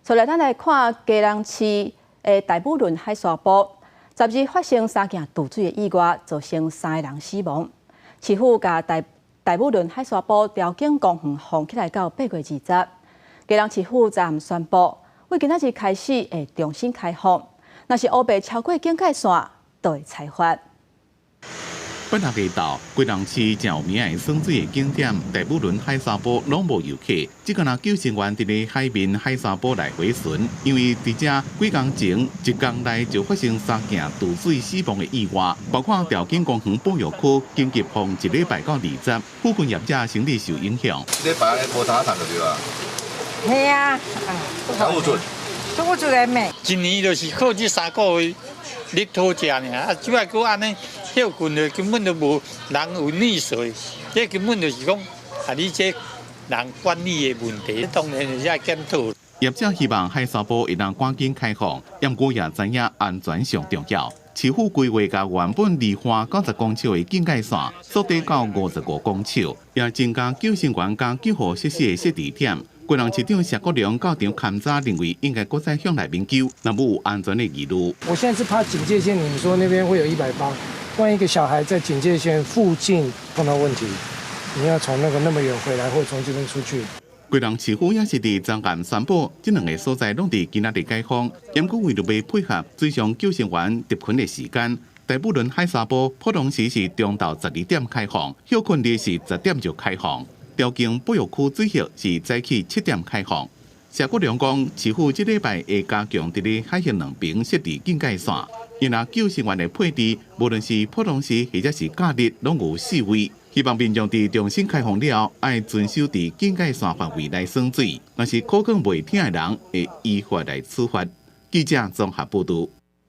再來，咱來看基隆市的大武崙海沙埔，10日發生三件墮水的意外，造成三个人死亡。市府共大武崙海沙埔調景公園封起來到8月20。基隆市府昨暗宣布，對今仔日開始會重新開放，若是烏白超過警戒線，就會裁罰。拜六下晝，基隆市誠有名的耍水的景點大武崙海沙埔攏無遊客，只干焦救生員佇咧海面海沙埔來回巡，因為佇遮幾工前一工內就發生三件墮水死亡的意外，包括調景公園保育區緊急封一禮拜到20，附近業者生意受影響。這禮拜無通趁就對啊。係啊，做唔出，做不出來咩？一年就是靠這3個月日頭食爾，啊，這擺閣按呢歇睏了，根本就無人有溺水，這根本就是講啊，你這人管理的問題，當然是愛檢討。業者希望海沙埔會當趕緊開放，毋過也知影安全上重要。市府規劃共原本2岸90公尺的警戒線縮短到55公尺，也增加救生員佮救護設施的設置點。基隆市長謝國樑到場勘查，認為應該閣再向內面救，若無有安全的疑慮。我現在是怕警戒線，你們說那邊會有180，萬一一個小孩在警戒線附近碰到問題，你要從那個那麼遠回來，或從這邊出去。基隆市府也是佇昨暗宣布，這兩个所在攏佇今仔日解封，毋過為著欲配合水上救生員執勤的時間，大武崙海沙埔普通時是中晝12點開放，歇睏日是10點就開放。調景保育區水域是早起7點開放。謝國樑講，市府這禮拜會加強佇咧海峽兩邊設置警戒線，因為救生員的配置，無論是普通時或者是假日，攏有四位。希望民眾佇重新開放了後，愛遵守佇警戒線範圍內耍水，若是苦講袂聽的人，會依法來處罰。記者綜合報導。